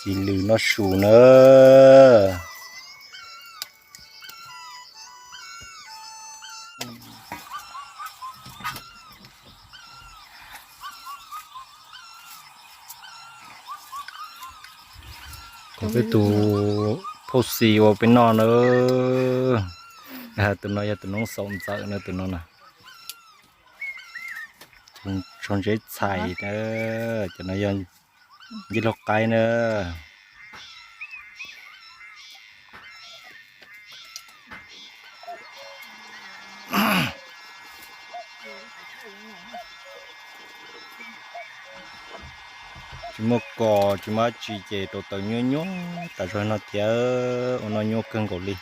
tis lws noj su na. Kom peb tus phauj xis ua peb noj na. Tus no yog tus noob xaum ntxawm na, tus no na. Tsob ntses txhais na, cov no yog nceb laug qaib na. Tsis muaj kos tsis muaj dab tsi ces rau taws nyuaj nyuaj tas zog no thiab, ua noj nyuaj kawg nkaus li.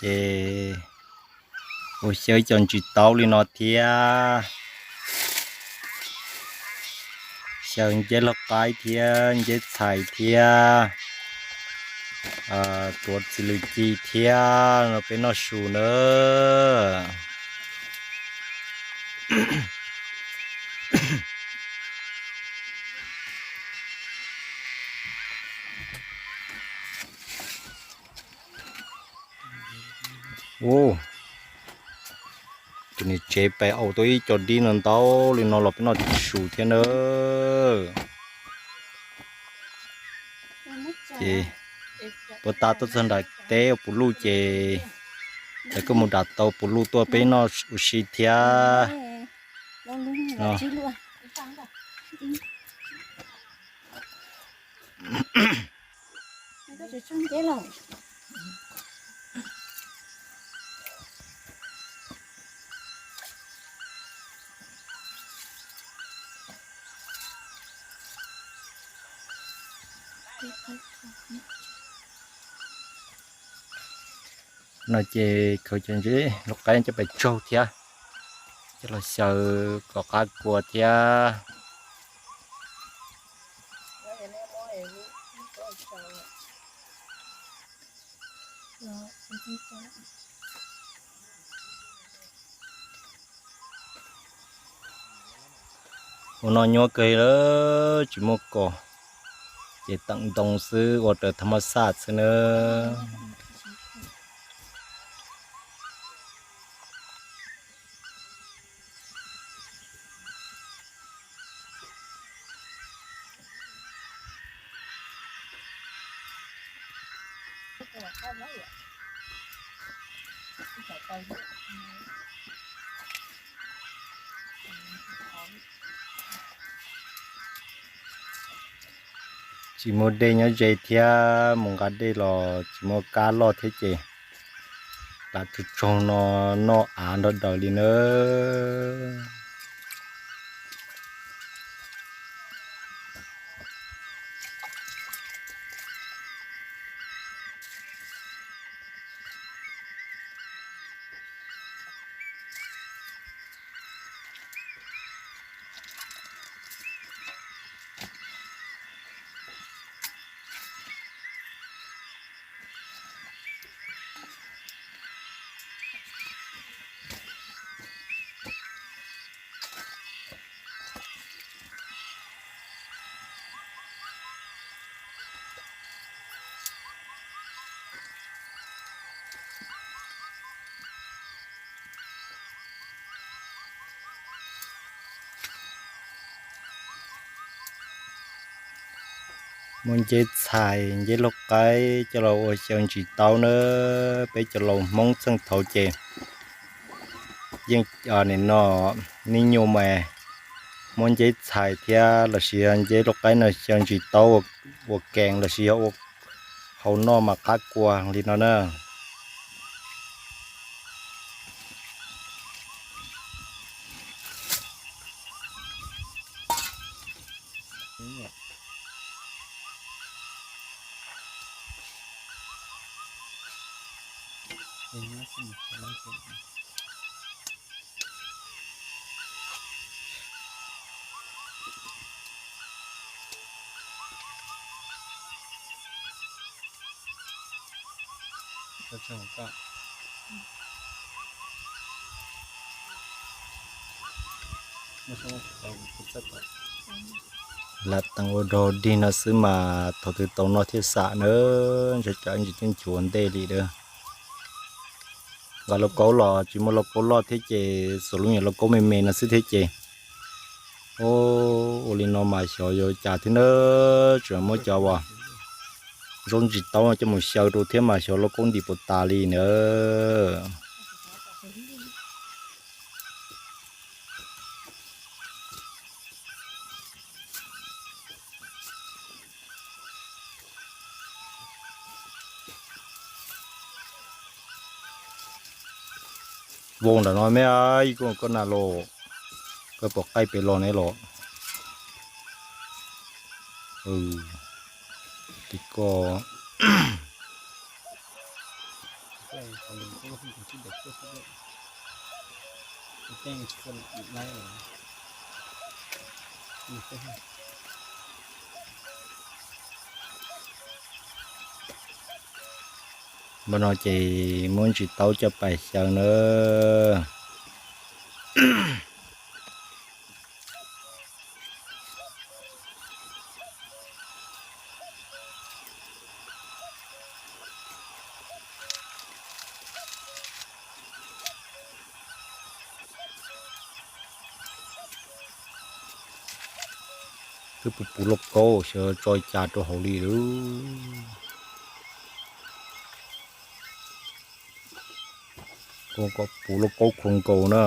Ces ua xyaw cov ntsis taub li no thiab, xyaw nceb laug qaib thiab nceb txhais thiab, tuav txiv lws ci thiab no peb noj su na. Tus niam tsev pais au tau ib co dib no ntau li no los peb noj tsis su thiab na. Ces puas tas tuaj txog nram teb puv luj ces lawv kuj mus dam tau puv luj tuaj peb noj ua si thiab. No ces khaws cov ntses laug qaib coj pais tsaug thiab, coj los xyaw kom qab kua thiab. Ua noj nyuaj kawg li, tsis muaj kos ces teem ntoo xwb, ua raws thaj mab xaj xwb na. Tsis muaj dej nyob ze thiab, mus nqa dej los tsis muaj kab loj thiab ces lam tsaug tsaug no noj av nrog daws li na. Muab nceb txhais nceb laug qaib coj los ua xyaw ntsis taub na. Peb cov laus Hmoob txheej thaud ces yeej nim no niaj nyuag mas muab nceb txhais thiab lossis yog nceb laug qaib no xyaw ntsis taub ua kees lossis yog ua hau noj mas qab kua li no na. Lam teem ua dog dig no xwb mas thaum twg tau noj thiaj xam na, ntshe cov ntsis twb nchuav ntej li lawm. Nqa lauj kaub los tsis muaj lauj kaub loj thiab ces xuas lub nyuam lauj kaub me me no xwb thiab ces. Ua li no mas xyov yuav cas thiab na, tseem muab cov uas zaub ntsis taub coj mus xyaw rau thiab mas xyov lauj kaub ntim puas tas li na. Vau nram no me, ib koj na los, koj pom qaij pem los ne los. Tim koj. Npaj no ces muab ntsis taub coj pais xyaw na. Twb puv puv lauj kaub xyov tso cas rau hauv li. Kom puv lauj kaub khuav nkaus na.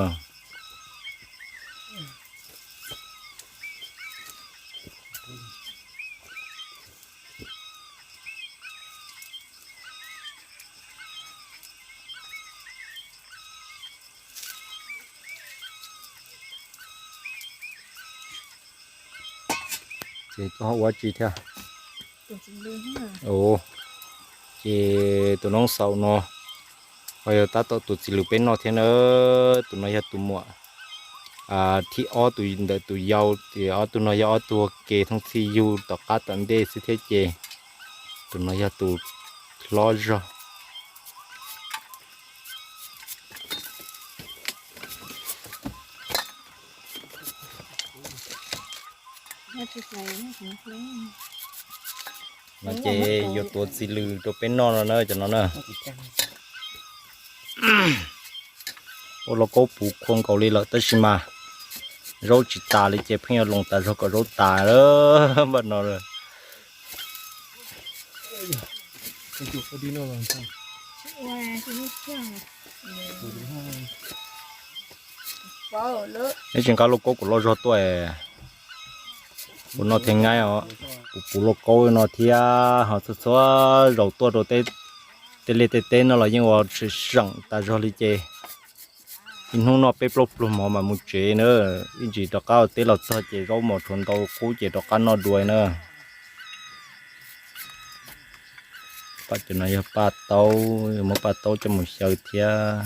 Ces koj ho ua tsi thiab? Ces tus noob xaus no ho yog tab tom tus txiv lws peb noj thiab na. Tus no yog tus muam thib ob tus ntawm tus yau, ces ob tug no yog ob tug ua ke thoob txhij yug tom qab tom ntej xwb thiab ces tus no yog tus hlob zog. No ces yuav tuav txiv lws rau peb noj no na cov no na. Ua lauj kaub puv khuav nkaus li lawm tab sis mas zaub tsis tas li ces pheej yuav loos tas zog kom zaub tas npaj no. Neb tsis nqa lauj kaub kom loj zog tuaj, kuv noj thiaj nqaij os. Kuv puv lauj kaub no thiab ho txhua txhua zaus tuaj rau tej liaj tej teb no los yeej ua seem tas zog li ces ib hnub noj peb plaub pluag mov mas mus tsev na. Ib ntsis rov qab ua teb los txog ces zaub mos rhuav ntau qub ces rov qab noj dua na. Paj cov no yog paj taub, muab paj taub coj mus xyaw thiab.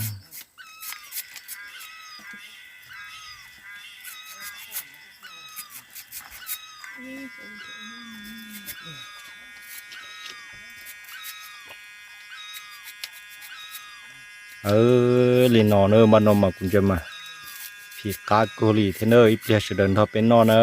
Li no na, npaj no mas kuv ntsia mas phim qab kawg li thiab na, ib pliag sawv daws nrog peb noj na.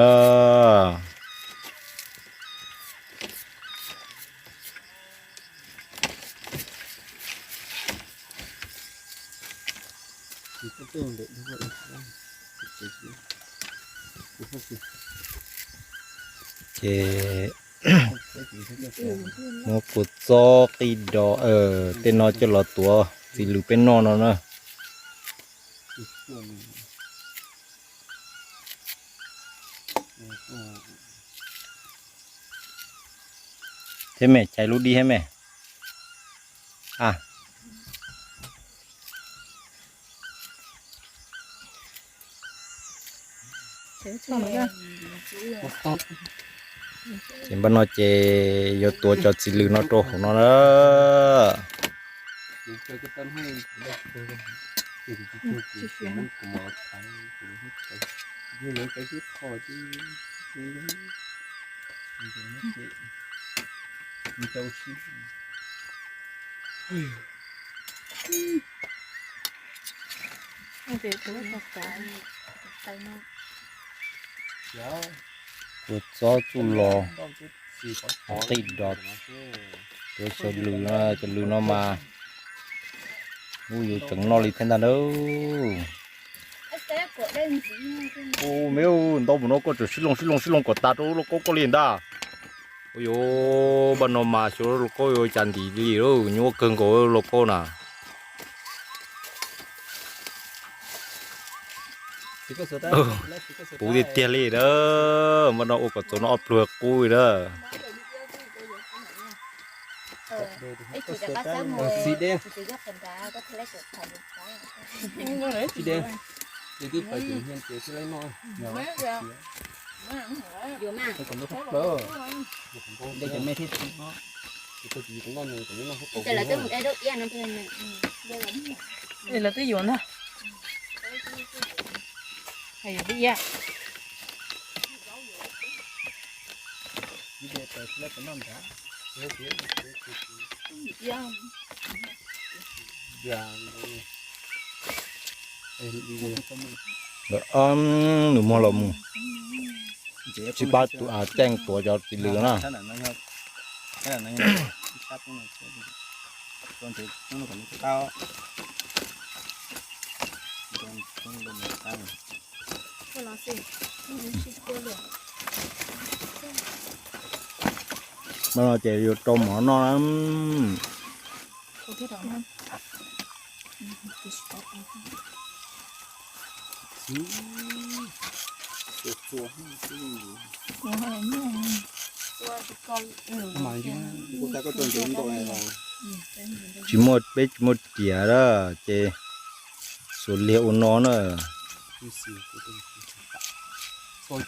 Ces muab kua txob qij do tej no coj los tuav txiv lws peb noj no na. Thiab me, chais lub dib thiab me. Ces npaj no ces yuav tuav cov txiv lws no rau hauv no na. Ua txob txuj los qij dos, tuav cov lws no, cov lws no mas ub yuav tseem noj li thiab ntag nawb. Ub, me ntau mus no koj tseem sib looj sib looj sib looj kom tas rau lub lauj kaub koj li ntag. Ua yuav npaj no mas xyov lauj kaub yuav cas ntim li, nyuaj kawg nkaus lauj kaub na. Puv tiag tiag li na, npaj no ua kom txaus noj ob pluag qub li na. Lawv twb yuav ntag. Hais yuav twb iab. Nws muag los mus, tsis pab ceeb tuav cov txiv lws na. Mas no ces yuav rau mov noj na. Tsis muaj, peb tsis muaj riam lawm ces xuas liag ua no na. Tuaj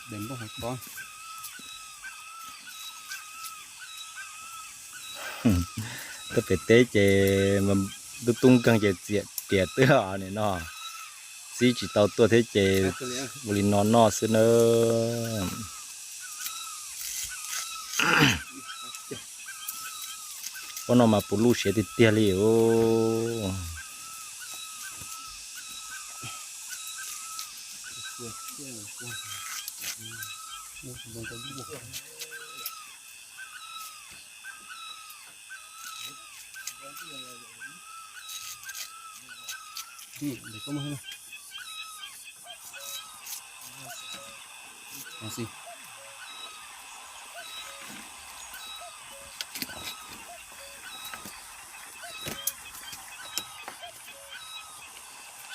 pem teb ces tub tub nkeeg ces txiam riam twb nim no txib tsis tau tuaj thiab ces ua li no noj xwb nawb. Ua no mas puv luj siav tiag tiag li os.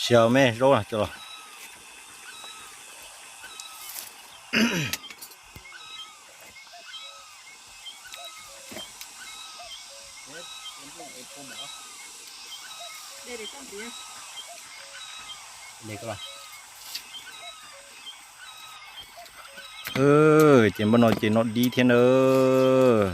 Xyaw me zaub coj los. Ces npaj no ces noj dib thiab nawb.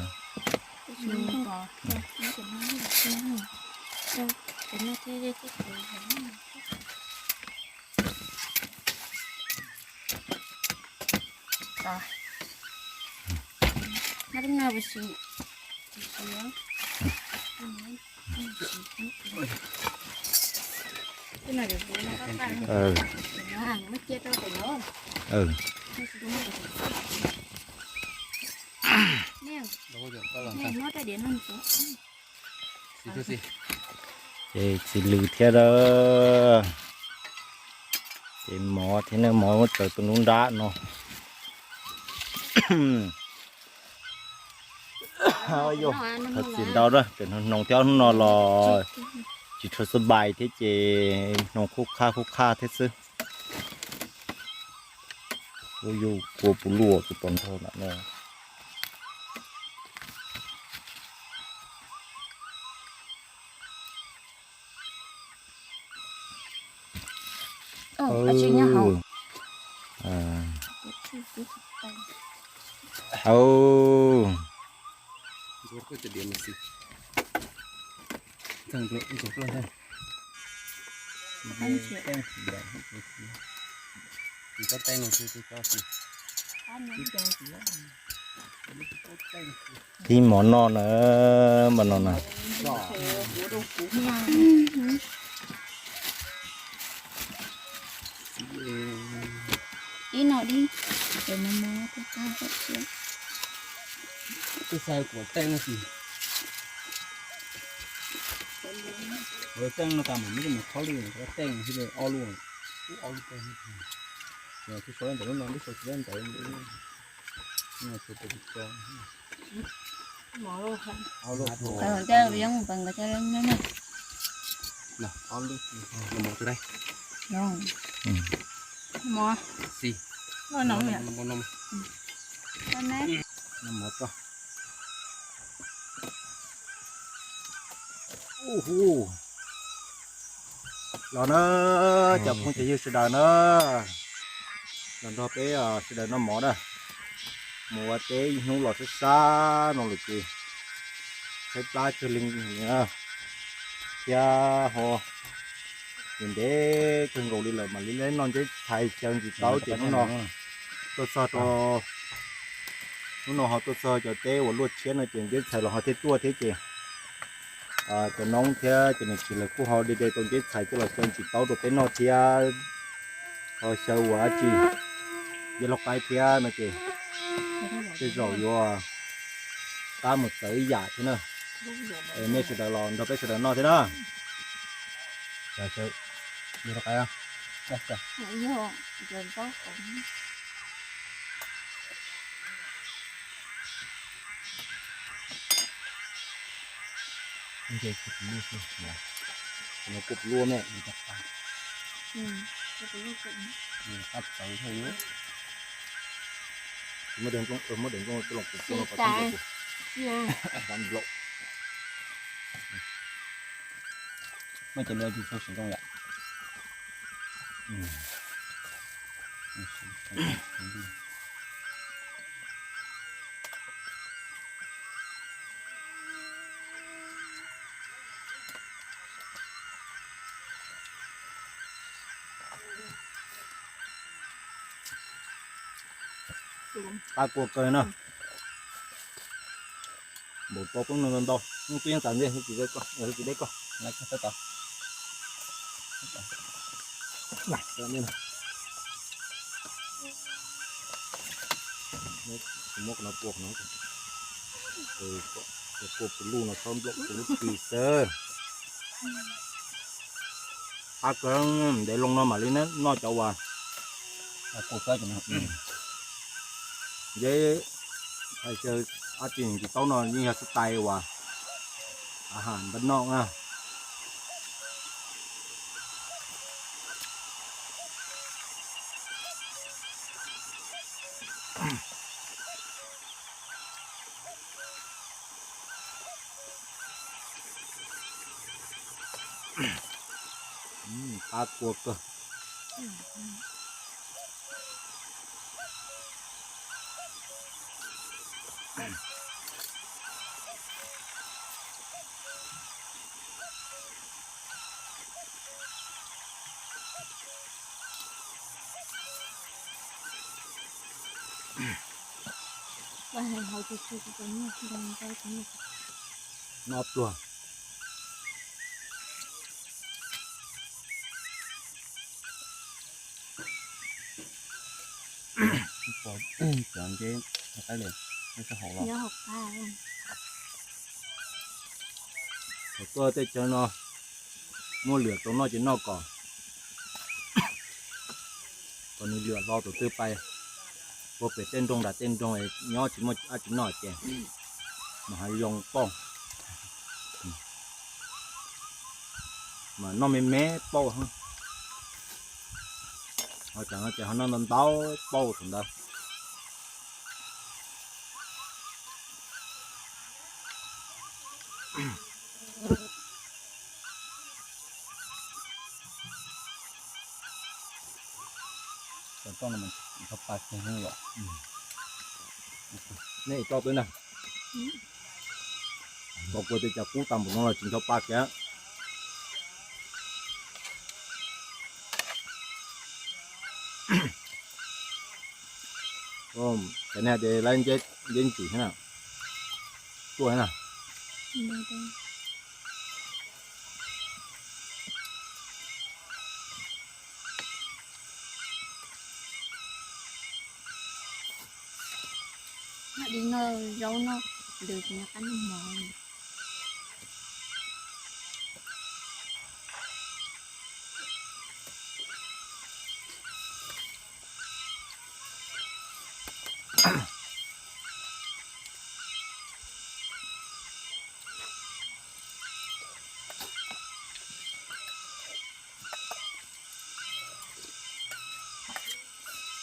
Ces txiv lws thiab a, ces mov thiab na, mov muab tsaws tus nruab nrab no. Yog txiv ntau na, pem hnoos thiab hnub no los tsis tshua xab npais thiab ces hnoos khuj qhaj khuj qhaj thiab xwb. Ua yus kua puv luaj tus pos ntog na. Hauv. txeeg ib co plaj ntag. Ib co teeb no xwb, ib co xwb. Tib mov noj na, npaj no na. Ib no dib, ces no mo, twb xav kuam teej no xwb. Kuam teej no tas mas muab coj mus khob lwj, teej xwb ob lub, ob lub teej. Twb sau ntawm lub no, twb sau tsis tau ntawd. Ob lub, ob lub, xis, no mov tso. Ub hu, los na, cov phooj cov ywg sawv daws na, los nrog peb sawv daws noj mov na. Mus ua teb ib hnub los sab sab no lawm ces tshaib plab kawg li thiab ho ntev kawg nkaus li lawm mam li noj ntxheb txhais xyaw ntsis taub ces hnub no tuaj txog rau, hnub no ho tuaj txog cov teb uas luaj tshiab no ces ntxheb txhais los ho thiaj tuaj thiab ces cov noob thiab cov niam txiv lawv kuj ho de de tau ntxheb txhais coj los xyaw ntsis taub rau peb noj thiab ho xyaw ua dab tsi, yog loj qaib thiab no ces tej zaum yuav qab mus txawv ib yam thiab na. Nej sawv daws los nrog peb sawv daws noj thiab na. Muab dev nplooj, muab dev nplooj coj los pub nplaum. Muaj cov lua tsis tshua siv zoo yom. Qab kua kawg na. Npaum tau peb no ntau ntau, twb yeej tas ntej, tsis deb koj, tsis deb koj. Muab qhov no pua qhov no, kua pus luj no txhob nplaum pus lub pis xwb. Qab kawg, ntev loo no mam li noj cov uas, ntev, hais tias dab tsi ntsis taub no yeej yog xab tais uas a ha npaj noj na. Qab kua kawg. Noj pluag. Cov nteb qaib li, neb txhob haus los. Thaum tuaj tej chaw no muaj lwm tus noj ces noj kom, kom nws lwm hlo tus twg pais puag pem tej nroog nram tej nroog nyob tsis muaj dab tsi noj ces mas hav zoo pauj. Mas noj me me pauj, ho tsam no ces ho noj ntau ntau pauj thaum ntawd. Cov rooj no mas tsis ncho pa kiag yom. Nej tso twb na, thaum kuv tias cov kub tag npaum no los tsis ncho pa kiag. Cov nej tias lawv nceb ntsim thiab na, tuaj thiab na. Noj di no zaub no, lwm tus qab noj mov.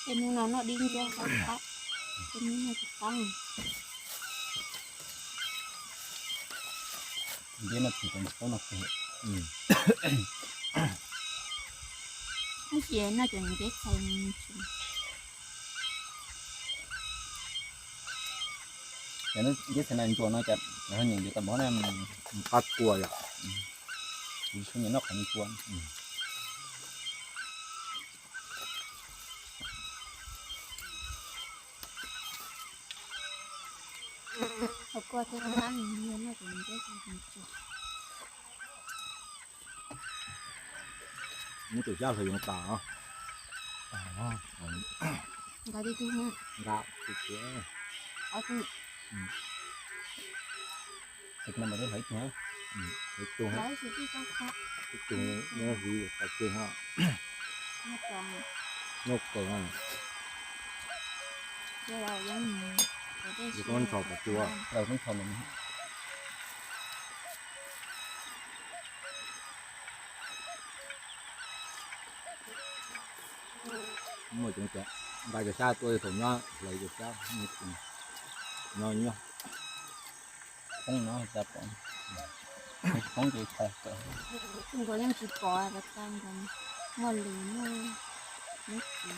Ces hnub no noj dib nceb qab, ces hnub no tsis qab. Nceb no tsis tau noj kawg. Ib ntsis noj cov nceb txhais. Cov nceb txhais na ntsuas no cas ho nyeem yuav tau npaum na. Qab kua yom. Kuv tsis nyiam noj qhov ntsuas. Qhov kua thiab qab nyiam noj cov nceb txhais ntsuas. Muab tus xyab hlawv yoov tas. Nqa ib tug, nqa tus, ob tug. Tus no mas hlawv ib tug, hlawv ib tug, ib tug nyob hliv qhov twg ho. Nyob kaws na. Yus tub ntshaus pov tsua. Muaj cov nqa cov xyab tuaj thaum nyob hlawv cov xyab nyob nyob. Poob no cas pom, poob ces txhais kawg. Nkaus yeej tsis pom, muaj lus muaj nub txiv.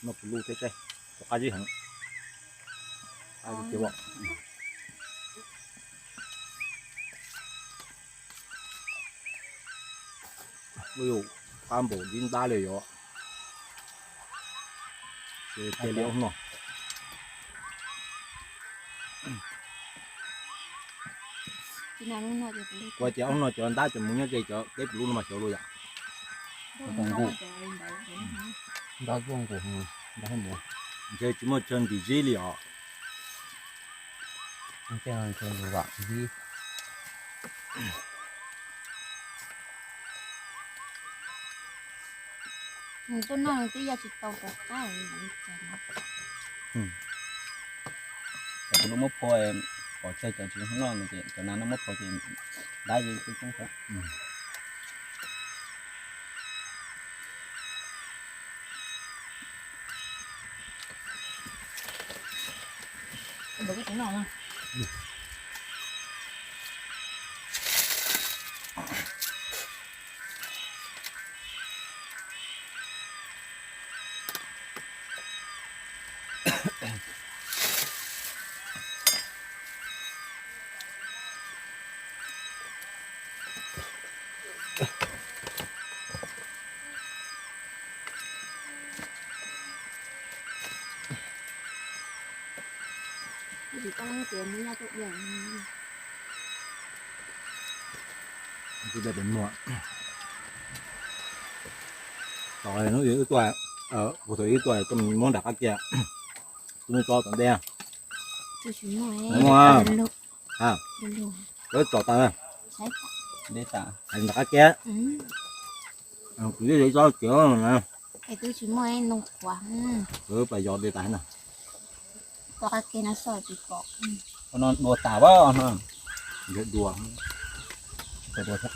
Noj pw lub thiab seb, qab zib heev. Qab zib tiag. Ua yus qab npaum dib ntab li yom. Ces cia li ob no. Ua cas ob no cov ntab cov mus nyob ze cov teb pw lub no mas xyov luaj yom. Ntab tuaj nqus, ntab tuaj nqus, ntab mus. Ntshe tsis muaj chaw ntim zib li os. Nws tuaj noj nws twb ya tsis tau rov qab. Cov lub muab phua, pom tsawg cov tsis noj no ces cov nas no muab phua ces ntab yeej coob coob xwb. Tus dej pem muag. Tos hnub ib tuaj, kuv thaum ib tuaj tuaj muab nram qab kiag, tus me tso tom ntej. Muag, lawv tso tas, hais nram qab kiag. Kuv yeej tso kiag na. Kuv pas yos de tas na. Dua tas pab no. Dua, dua, dua thiab.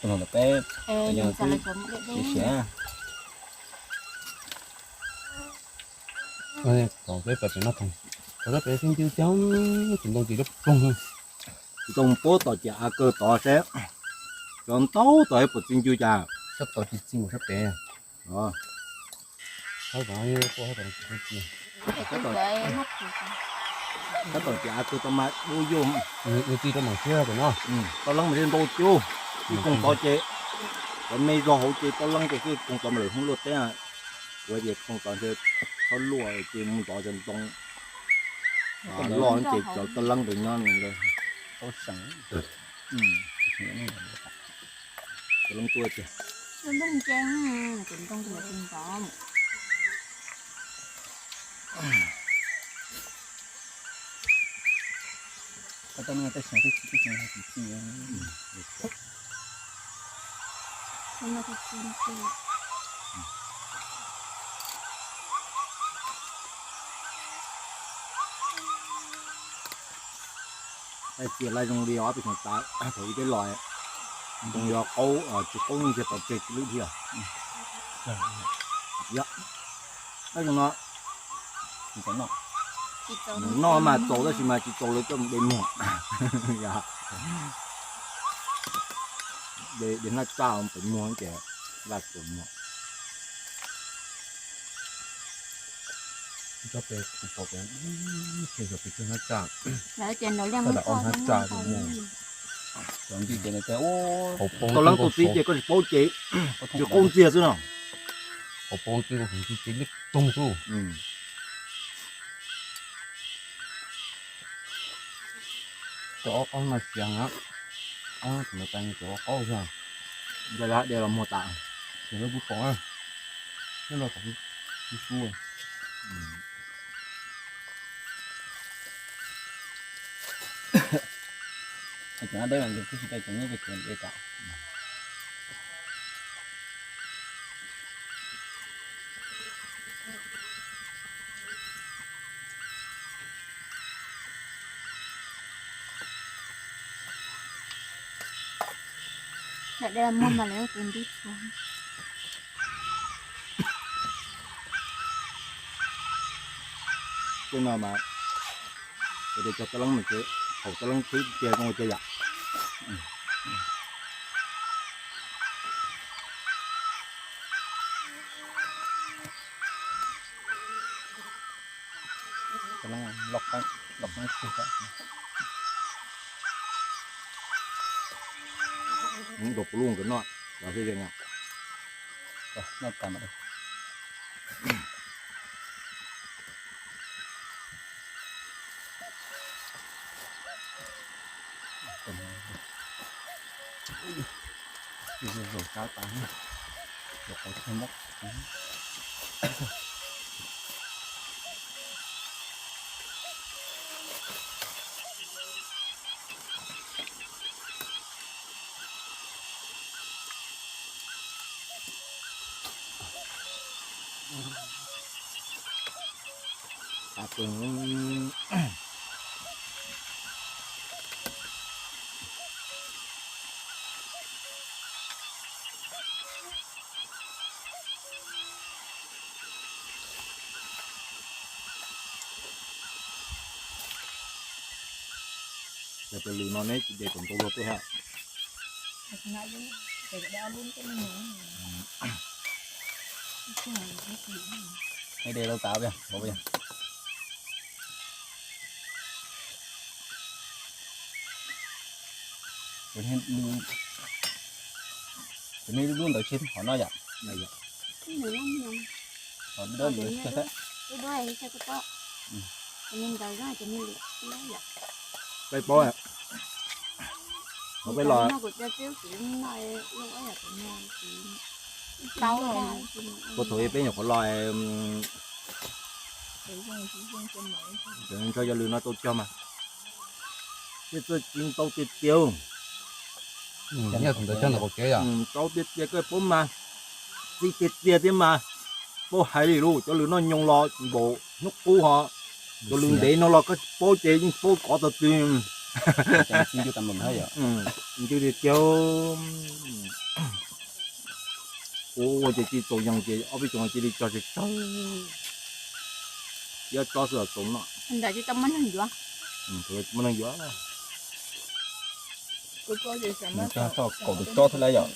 Peb, peb siav. Tom peb pas pem no, tom peb txi ncw coob, tus ntoo tsis ploog. Tus ntoo puab tom ciam av kawg tod seb, cov ntau tod puas txi ncw cas. Sab tod tsis txi mus sab pem. Tab tom ciam av kawg tod mas dub yuj. Nws txi rau mam siab pem no. Tau leeb mas thiaj ntau cub. Ib koog tod ces cov me zog hauv ces tau leeb ces ib koog tod mas lawm hnub luaj teb. Kuv tias koog tod ntshe txhob luaj ces mus zov cov ntoo loj ces cov tau leeb pem no tau seem. Cov leeb tuaj tiag. Txias laj zoo li os peb xyoos tas thaum ub peb los, ntoo yog qaub tsis qaub ntshe pov tseg tsis lwj thiab. Tab zoo no, noj mas txaus tab sis mas tsis txaus lawv coj mus de muag. De hnab tsaj pem muag ces laj txaus muag. Tsob pem kuv pom pem, pem hnab tsaj, hnab tsaj, tau leeb tus txiv ces koj tsis paub ces tsis qaub ntxiag xwb no. Hauv paus txiv ces liab toog xwb. Cov ob qaub no siav na, ob no tseem cov qaub xwb. Ntawd lawv de los muag tas, ces lawv kuj pom, nyob no kom kuv xub. Cov dawb no twb tsis tau cov nyob ces de tas. Lawv de los muag mas lawv tus ntub txhua. Tej no mas, ces cog tau leeb, thaum tau leeb twb tiag zoo tiag yom. Rau kuv lub nkawd noj, los thiaj zeeg. Zaum sab tas, zaum qhov tshiab mob. Yog tus lws no neb tsis de kom ntau luag tuaj hab. Neb de tau tas puas yog? Ces neb lub ntawd tseg qhov no yom? Qhov dawb ntawd tseg thiab. Peb paub, qhov peb los, puag thaum peb nyuam qhuav los, nrog cov lws no tau cog mas, tej txuj ci ntau tiag tiag. Ntau tiag tiag koj paub mas, txi tiag tiag thiab mas, paub hais li lus cov lws noj nyoos los npaum hnub qub ho, cov lws ntev no los koj tsis paub ces yeej paub kov tau twg. Ntau tiag tiag. Ua ua ces tsis txaus yees ces ob peb xyoos cia li cog tsawg tsawg. Yob tsob xwb los txaus noj. Nram tsis tau muaj neeg yuav. Muaj neeg yuav. Nws tau kaum tus tsob thiab lawm yom.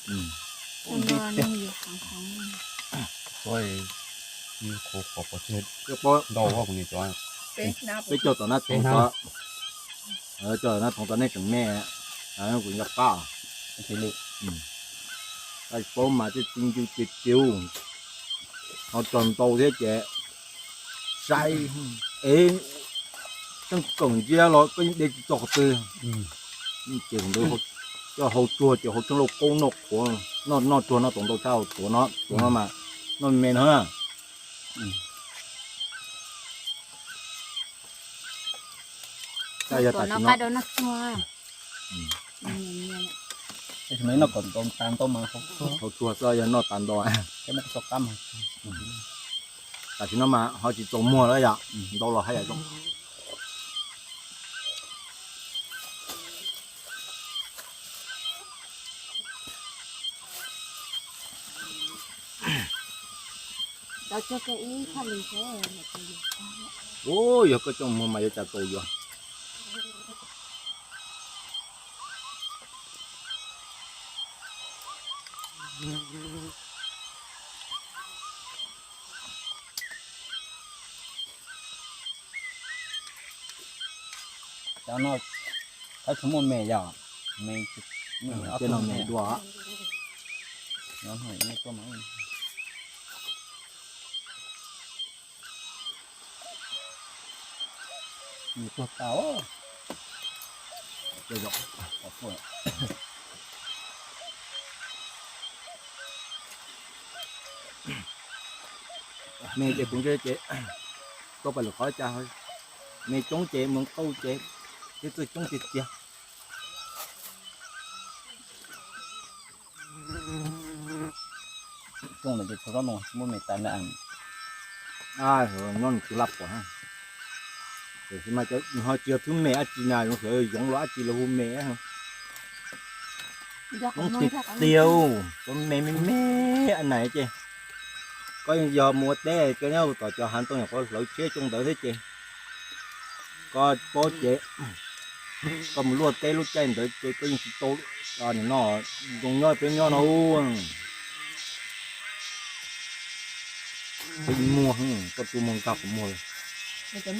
Ntau qhov pov tseg ntau hauv kuv niam cov. Peb coj tom nab thoov tod, coj tom nab thoov tod nej tseem me, kuv nco qab. Tsis paub mas tej txiv ncu ces tiag, ho cog ntau thiab ces sai, es tseeb kawm ntsia los koj yeej de tsis txog qhov twg. Ces coj hau tsuag ces hau tseeb lauj kaub noj qhuav, noj tsuag noj tau ntau tshaj tuav no, tuav no mas noj me no. Yog tam sim no, tam sim no noj kom tas ntau mas hau tsuag xwb, yog noj tas ntau, tam sim no mas ho tsis txaus muag lawm yom, ntau los haj yam zoo. Ua yog koj coj muag mas yuav cas tau yuav. Cov no thaum tsis muaj me yom, me, tej no me dua. Nws tuag tau. Me ces kuv ntshe ces tau pais lwm qhov cas, me coob ces mus qauj ces thiab txawj coob tiag tiag. Coob lawm ces txhua zaub no tsis muaj me tas lawm. Nyob nws tsis laj pom, tiam sis mas nws ho tsis yog thwb me dab tsi na, zoo sawv yoov los dab tsi los hu me. Coob tiag tiag, cov me me me nais ces koj yog mus ua teb koj nyob tom cov hav ntoo nyuam qhuav hlawv tshiab coob ntawd thiab ces koj paub ces koj mus luaj teb lub caij ntawd ces koj yeej tsis tau no, zoo nyob peb nyob no. Peb muag, koj tus muag nkag qhov muag. Nkag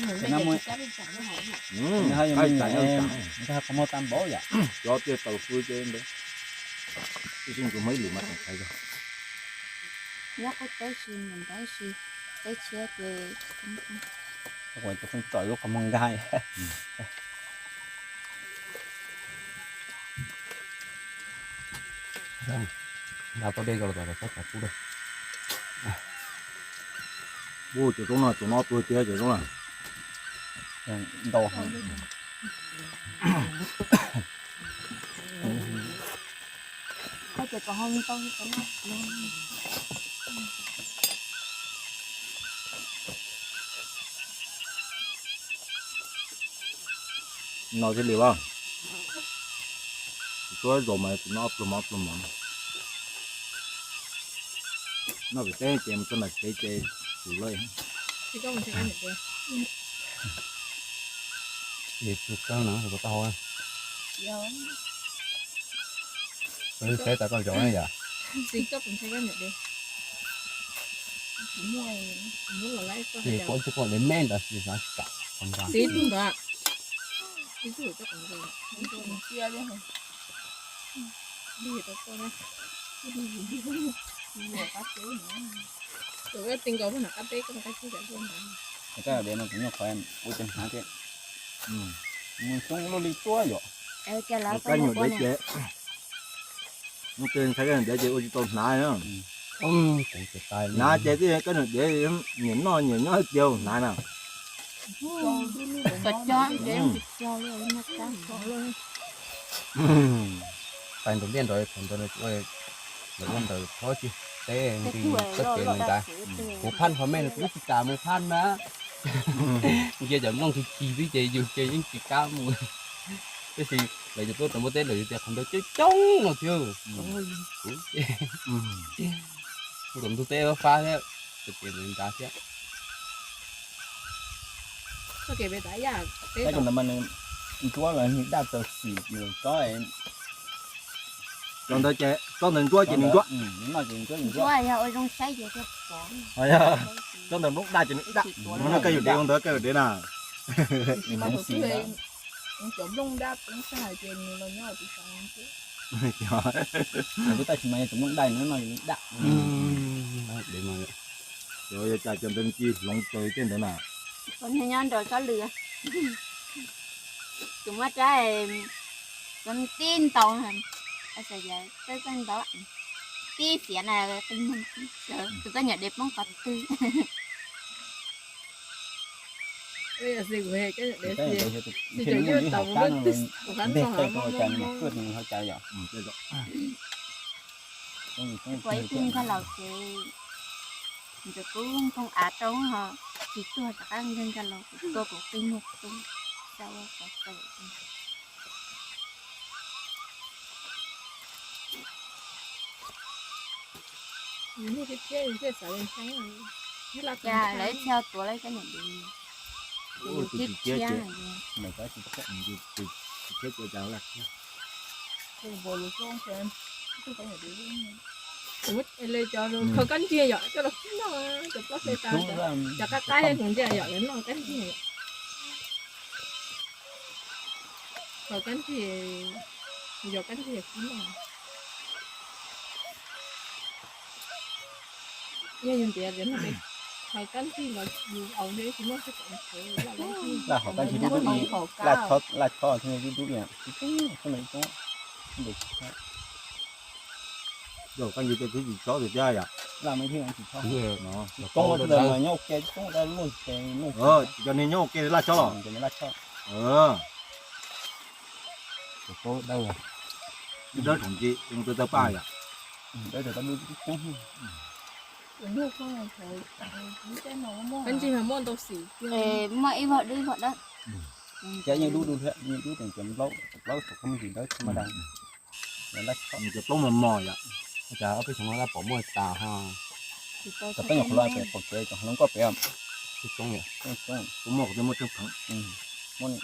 qhov muag tag npaum yom. Cov tiaj taws fwj ces ntawd. Ib tug muaj ib lwm mas tseem qhaiv zog. Nyob qub teb si mus ntawd si, teb tshiab ces ua tus pheej tsom lub qhov muag nkag. Nqa tau dej ko los tom txhob txav kub dej. Ua cov roob no, cov no tuag tiag cov roob na. Ntau heev. No thiaj li as, tsuab zaus mas tus no ob pluag mov ob pluag mov. Noj pem teb ces mus txog nram tsev ces xum lawm. Ces tus kab no tau hau. Saib tas koj zov na yom. Ces kuv tsis kom liam me ntawd xwb xav kam qhov ntag. Koj diav no kuv nyuaj qhov ua cov hnav thiab. Mus xyoob luaj li tuab yom. Kab nyuam diav ces, mus ntshai kab nyuam diav ces ua tsis tau hnav na. Hnav ces twb kab nyuam diav nyiam noj nyiam nyob tiag hnav na. Tais ntaus liaj nrog thaum ntawd lawv ua ntawd txhob tsis teb nti txoj kev ntawd. Kuv phaj qhov me no kuv twb tsis kam mus phaj na. Nce cov nplooj tsis tsis xwb ces yus ces yeej tsis kam mus. Tab sis lawv cov tuaj rau npua teb lawv tias qhov ntawd coob coob no thiab. Kuv ces kuv tom ntug teb fab thiab, ces nrad thiab. Tab sis ntawd mas nws ntsuab los nws daj txawm xim nws tsob. Tsob ntawd ces, tsob ntawd ntsuab ces nws ntsuab. Ntsuab yog ua zoo saib ces thiaj pom. Tsob ntawd nplooj daj ces nws daj. No koj yuav dev ua ntawd koj yuav dev na. Cov nplooj daj poob sab hais tias nws los nyob hauv tus xav. Tab sis mas yog tus nplooj daj no no yus daj. Cov yog cas cov ntawd nws ci hloov raws li tej ntawd na. Tus niag nyob nraud tsob lws, tus muab rab, tus tib ntaus, tib xiav na, tus koj nyuam dev poob qhov twg. Nteg tej rau cas kuj nws ho cas yom. Kuv ib tug nkag laus ces ntxawm kuv nkhoos av rau ho tsis tuag rov qab nkag nkag laus kuv tua kuv qij muag tu. Cas lawv thiaj tuav lawv cov niam dev. Tus tsis thiab, tus tsis thiab cas laj thiab. Li cov khaws kab ntsig yom, coj los kib noj, cov plaub hau tas, cov qab qab thiab tus ntsia yom, lawv noj kab ntsig yom. Khaws kab ntsig, yog kab ntsig kib noj. Yog yus ntiav tias no, khaws kab ntsig los yus aus ntshe tsis muaj txog kom khaws laj kab ntsig dub dub li, laj chob thiaj dub dub li, tsis tub txhob no ib tub. Yog kab ntsig tej twb tsis chob tiag tiag yom. Laj me thiaj tsis chob. Tsis koob ua ntawd mas nyob ua ke, koob ua luaj ces luaj. Cov niag nyob ua ke laj chob los. Cov niag laj chob. Dawb tsoom ci, tawg tawg paj yom. Kab ntsig mas muaj ntau xim, muaj ib vog dub ib vog dawb. Ces yeej dub dub thiab, yeej dub tseem cov nplaub, cov plaub thaum koj muaj ntsis dawb tsis muaj dab. Cov plaub mos mos yom. Cas ob peb xyoo no laj pom muaj tas ho. Cov peb nyuam qhuav los pem qaum tsev, cov hloov koj pem. Coob coob, muaj qhov twg muaj tsheej pheev. Muaj,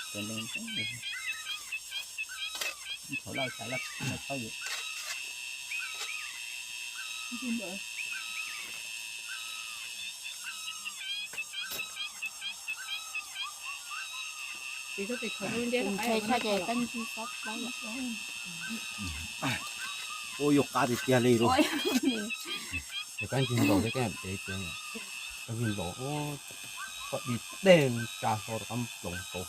thaum laj xav laj txhawb yus. Ua yuav qab tiag tiag li lawm. Yog kab ntsig nplaum thiab kab ntsig nplaum, koj di dej tsa hlo rau qab nploos kauv.